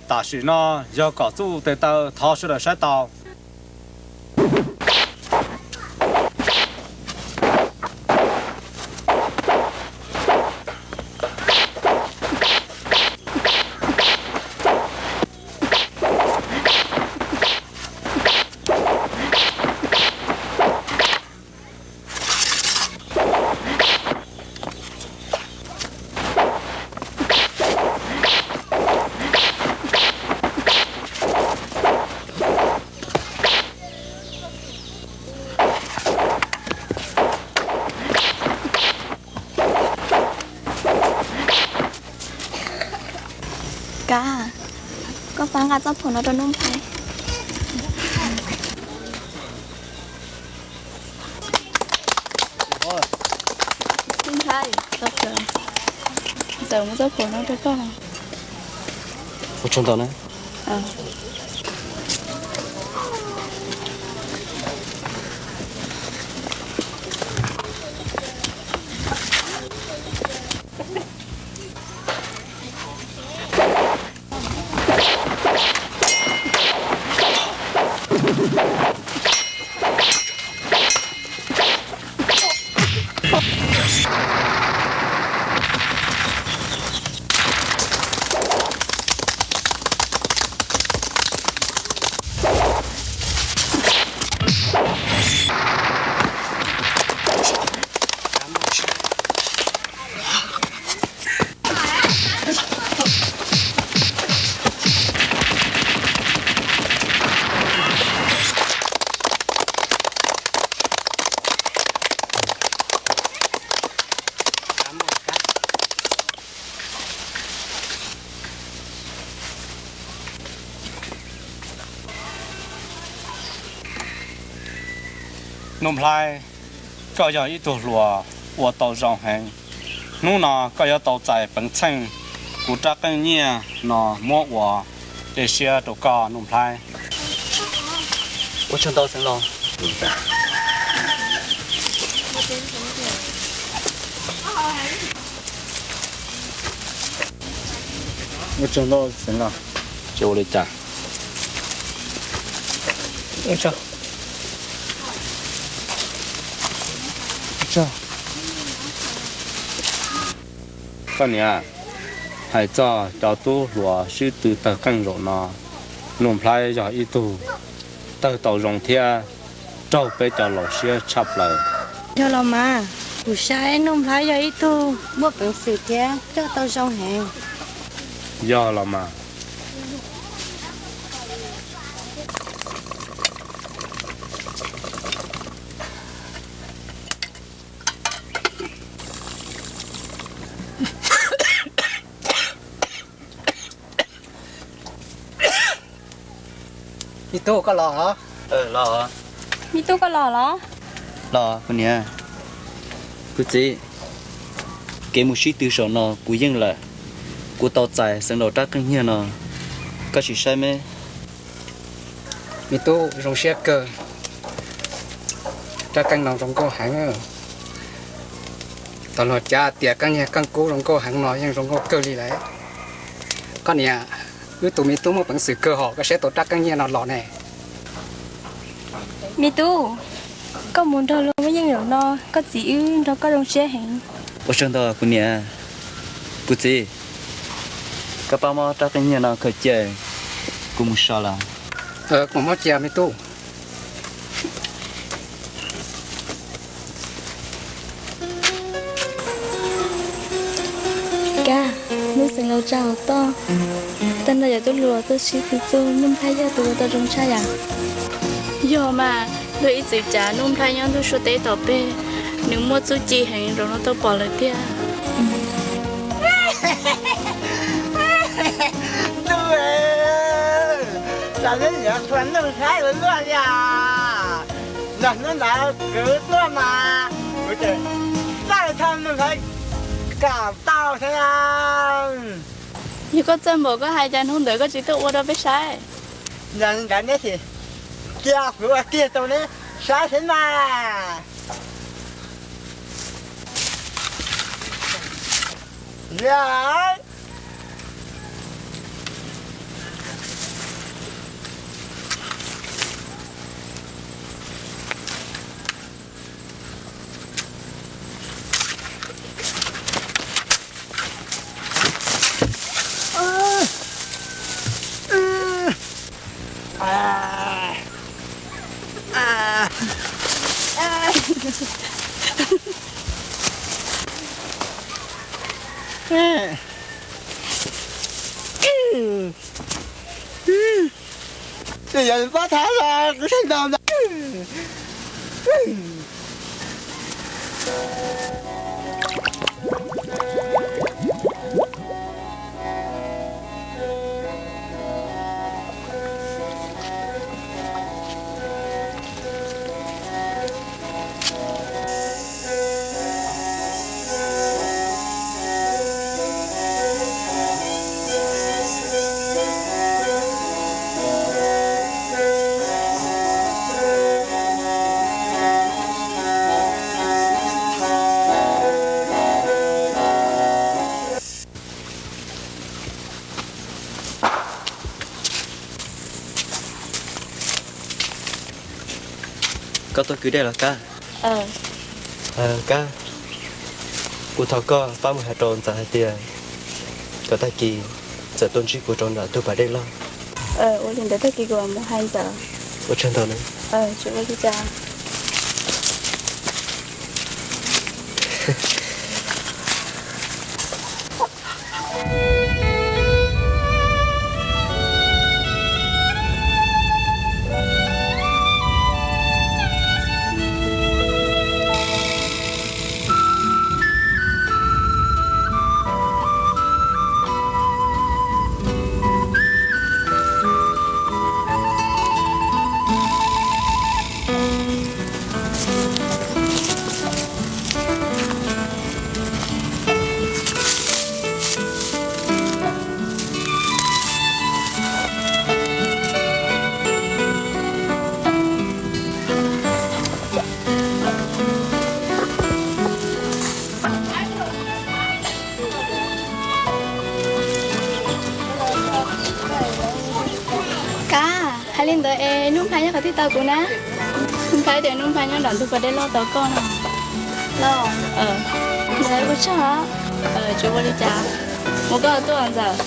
Tam sim no yog kom txuj tes taw thov sawv daws saib tau. Kab, koj pab nqa txoj phuam no rau Nuj Nplhaib. Nuj Nplhaib, txawm muab txoj phuam no rau koj. Ua tsaug ntau na. Nuj Nplhaib, koj yog ib tug hluas ua tau zoo heev. Hnub no koj yuav tau txais peev txheej kuv rab qeej nyiaj no muab ua dej siab rau koj Nuj Nplhaib. Ua tsaug ntau xeev laus. Ua tsaug ntau xeev laus. Tsis ua li cas. Koj niam, hais txog cov tub hluas sib tw tawg qeej zaum no, Nuj Nplhaib yog ib tug tawg tau zoo thiab raug peb cov laus siab tshaj plaws. Yog los mas, kuv saib Nuj Nplhaib yog ib tug muaj peev xwm thiab coj tau zoo heev. Yog los mas. Me tub, koj los? Me tub, koj los los? Los kuv niam. Kuv txiv, kev mus sib tw zaum no kuv yeej lawm. Kuv tau txais xeev laus rab qeej nyiaj no, koj sim saib me. Me tub, zoo siab kawg. Rab qeej no zoo nkauj heev. Tau luag cav tias qeej nyiaj qeej kub zoo nkauj heev no yeej zoo nkauj kawg li lawm. Koj niam, wb tus me tub muaj peev xwm kawg hos, koj saib tau rab qeej nyiaj no los ne. Me tub, koj mus nrog luag muaj yeej zaum no, koj txiv wb nrog koj zoo siab heev. Ua tsaug ntau kuv niam. Kuv txiv, koj pab muab rab qeej nyiaj no khaws cia, kuv mus so lawm. Kuv muab cia me tub. Kab, hnub xeev laus tsa hauv toj, tag nrho cov tub hluas tuaj sib tw txug, Nuj Nplhaib yog tus ua tau zoo tshaj yam. Yog mas, luag ib txwm cav Nuj Nplhaib nyob ntuj suab teb tom peg, nws muaj txuj ci heev, zaum no tau pom lawm tiag. Ntuj, cas neb yuav txhua Nuj Nplhaib ua luaj li os. Los hnub ntawd kuv tuaj mas kuv tseem txawj thaij Nuj Nplhaib kom tau thiab. Yog koj txawj npaum koj hais, cas hnub ntawd koj tsis tuaj ua rau peb saib? Yog li ntawd neb sim cia kuv ua kiag rau neb saib thiab mas. Yog. Yog pab thab los kuv sab ntau ntau. Koj tuaj kwv dej los Kab? Kab, kuv thov koj pab mus hais rau Ntxawm hais tias kom tag kis txawm tuaj ntsib kuv rau nram tus pas dej loj. Ua li ntawd tag kis kuv mam mus hais Ntxawm. Ua tsaug ntau na. Tsis ua li cas. Kab, hais li ntawd es Nuj Nplhaib nyob qhov twg tau kuv na? Nuj Nplhaib tias Nuj Nplhaib nyob nram ntug pas dej loj tau koj no. Los, ntawd ua tsaug os. Tsis ua li cas, mus koj tuaj Ntxawm.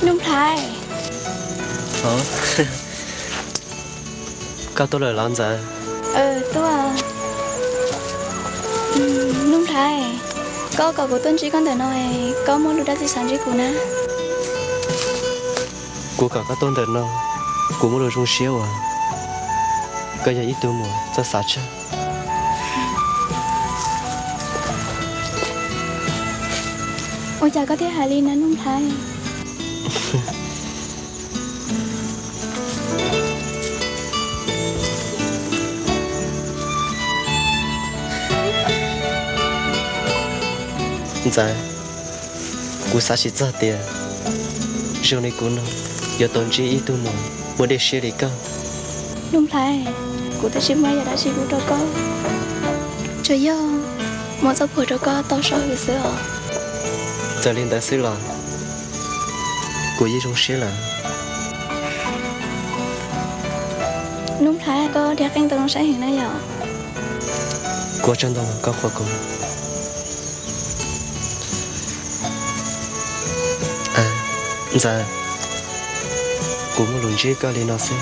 Nuj Nplhaib, koj tuaj lawm los Ntxawm? Tuaj. Nuj Nplhaib, koj kom kuv tuaj ntsib koj ntawm no, koj muaj lus dab tsi xav ntsib kuv na? Kuv kom koj tuaj ntawm no, kuv muaj lus zoo siab uas koj yog ib tug muam txawj xav tshaj. Ua cas koj thiaj hais li na Nuj Nplhaib? Ntxawm, kuv xav tsis txog tias zoo li kuv no yuav tau ntsib ib tug muam muaj dej siab li koj. Nuj Nplhaib, kuv twb tsis muaj yam dab tsi pub rau koj, tsuas yog muab txoj phuam rau koj tau so hwm xwb os. Txawm li ntawd xwb los kuv yeej zoo siab lawm. Nuj Nplhaib, koj dhia qeej tau zoo saib heev na yom. Kuv ua tsaug ntau koj qhuas kuv. Ntxawm, kuv muaj lus ntsib koj li no xwb,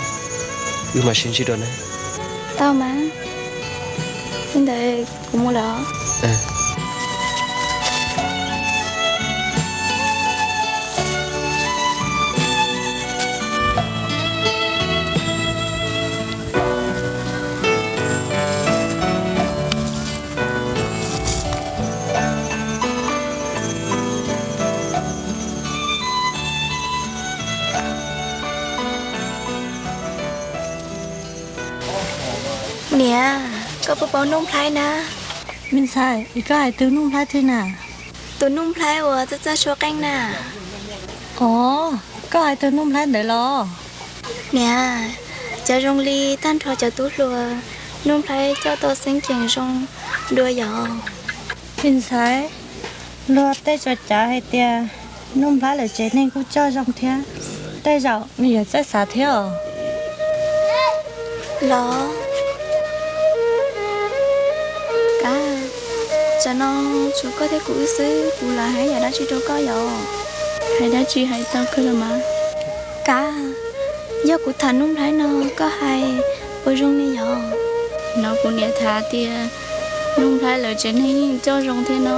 wb mam sib ntsib dua na. Tau mas, li ntawd kuv mus lawm os. Niam, koj puas paub Nuj Nplhaib na? Me ntxhais, koj hais tus Nuj Nplhaib twg na? Tus Nuj Nplhaib uas txawj txawj sua qeej na. Os, koj hais tus Nuj Nplhaib ntawd los? Niam, cov zoo li tag nrho cov tub hluas, Nuj Nplhaib coj tau xeeb ceem zoo dua yom. Me ntxhais, luag tej tso cav hais tias Nuj Nplhaib lawm tsev neeg kuj coj zoo thiab, tej zaum nws yuav txawj xav thiab os. Los, Tsam no tshuav koj thiab kuv wb xwb, kuv lam hais yam dab tsi rau koj yom? Hais dab tsi hais tau kawg los mas. Kav, yog kuv tham Nuj Nplhaib no koj hais puas zoo li yom? Hnov kuv niam tham tias Nuj Nplhaib lawv tsev neeg yeej coj zoo thiab no.